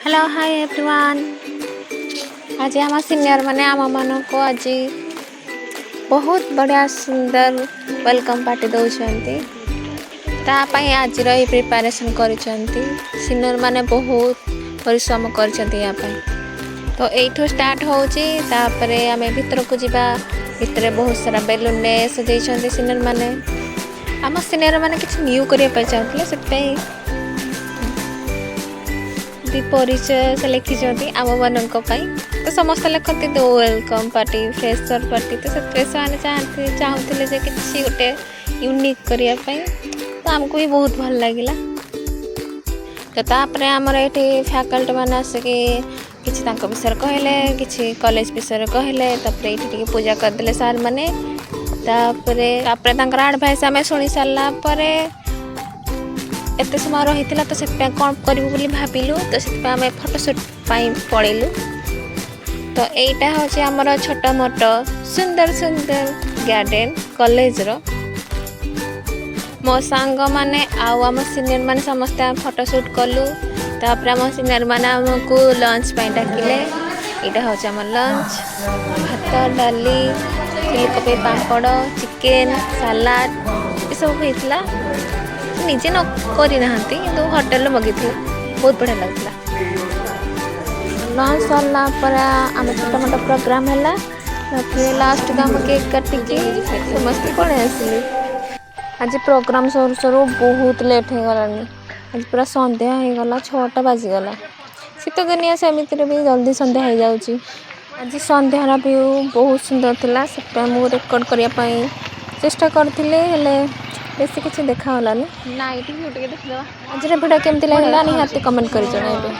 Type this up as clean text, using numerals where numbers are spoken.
Hello, high everyone. ଆଜି ଆମ senior ମାନେ ଆମମାନଙ୍କୁ ଆଜି ବହୁତ ବଢ଼ିଆ ସୁନ୍ଦର welcome party ଦେଉଛନ୍ତି। ତା ପାଇଁ ଆଜିର ଏହି ପ୍ରିପାରେସନ୍ କରିଛନ୍ତି। ସିନିୟର ମାନେ ବହୁତ ପରିଶ୍ରମ କରିଛନ୍ତି ୟା ପାଇଁ। ତ ଏଇଠୁ ଷ୍ଟାର୍ଟ ହେଉଛି। ତାପରେ ଆମେ ଭିତରକୁ ଯିବା। ଭିତରେ ବହୁତ ସାରା ବେଲୁନରେ ସଜେଇଛନ୍ତି ସିନିୟର ମାନେ। ଆମ ସିନିୟର ମାନେ କିଛି ନ୍ୟୁ କରିବା ପାଇଁ ଚାହୁଁଥିଲେ, ସେଥିପାଇଁ ଦି ପରିଚୟ ସେ ଲେଖିଛନ୍ତି ଆମମାନଙ୍କ ପାଇଁ। ତ ସମସ୍ତେ ଲେଖନ୍ତି ଦ welcome party, fresher party. ତ ସେଥିପାଇଁ ସେମାନେ ଚାହୁଁଥିଲେ ଯେ କିଛି ଗୋଟେ ୟୁନିକ୍ କରିବା ପାଇଁ। ତ ଆମକୁ ବି ବହୁତ ଭଲ ଲାଗିଲା। ତ ତାପରେ ଆମର ଏଇଠି ଫ୍ୟାକଲ୍ଟି ମାନେ ଆସିକି କିଛି ତାଙ୍କ ବିଷୟରେ କହିଲେ, କିଛି କଲେଜ ବିଷୟରେ କହିଲେ। ତାପରେ ଏଇଠି ଟିକେ ପୂଜା କରିଦେଲେ ସାର୍ ମାନେ। ତାପରେ ତାପରେ ତାଙ୍କର ଆଡ଼ଭାଇସ୍ ଆମେ ଶୁଣି ସାରିଲା ପରେ ଏତେ ସମୟ ରହିଥିଲା, ତ ସେଥିପାଇଁ କ'ଣ କରିବୁ ବୋଲି ଭାବିଲୁ। ତ ସେଥିପାଇଁ ଆମେ ଫଟୋସୁଟ୍ ପାଇଁ ପଳେଇଲୁ। ତ ଏଇଟା ହେଉଛି ଆମର ଛୋଟ ମୋଟ ସୁନ୍ଦର ସୁନ୍ଦର ଗାର୍ଡ଼େନ୍ କଲେଜର। ମୋ ସାଙ୍ଗମାନେ ଆଉ ଆମ ସିନିୟର ମାନେ ସମସ୍ତେ ଆମେ ଫଟୋସୁଟ୍ କଲୁ। ତାପରେ ଆମ ସିନିୟର ମାନେ ଆମକୁ ଲଞ୍ଚ ପାଇଁ ଡାକିଲେ। ଏଇଟା ହେଉଛି ଆମ ଲଞ୍ଚ। ଭାତ, ଡାଲି, ଚିଲିକୋବି, ପାମ୍ପଡ଼, ଚିକେନ୍, ସାଲାଡ଼ ଏସବୁ ହେଇଥିଲା। ନିଜେ ନ କରିନାହାନ୍ତି, କିନ୍ତୁ ହୋଟେଲରୁ ମଗେଇଥିଲେ। ବହୁତ ବଢ଼ିଆ ଲାଗୁଥିଲା। ଲଞ୍ଚ ସରିଲା ପରେ ଆମ ଛୋଟ ମୋଟ ପ୍ରୋଗ୍ରାମ୍ ହେଲା। ତାପରେ ଲାଷ୍ଟକୁ ଆମେ କେକ୍ କାଟିକି ସମସ୍ତେ ପଳେଇ ଆସିଲୁ। ଆଜି ପ୍ରୋଗ୍ରାମ୍ ସରୁ ସରୁ ବହୁତ ଲେଟ୍ ହେଇଗଲାଣି। ଆଜି ପୁରା ସନ୍ଧ୍ୟା ହେଇଗଲା, 6ଟା ବାଜିଗଲା। ଶୀତ ଦିନିଆ ସେମିତିରେ ବି ଜଲ୍ଦି ସନ୍ଧ୍ୟା ହେଇଯାଉଛି। ଆଜି ସନ୍ଧ୍ୟାର ଭିଉ ବହୁତ ସୁନ୍ଦର ଥିଲା। ସେଥିପାଇଁ ମୁଁ ରେକର୍ଡ଼ କରିବା ପାଇଁ ଚେଷ୍ଟା କରିଥିଲି, ହେଲେ ବେଶୀ କିଛି ଦେଖାଗଲାନି। ନାଇଟ୍ ଭିଉ ଟିକେ ଦେଖିଦେବା। ଆଜିର ଭିଡ଼ିଓ କେମିତି ଲାଗିଲା, ନିହାତି କମେଣ୍ଟ କରି ଜଣାଇବେ।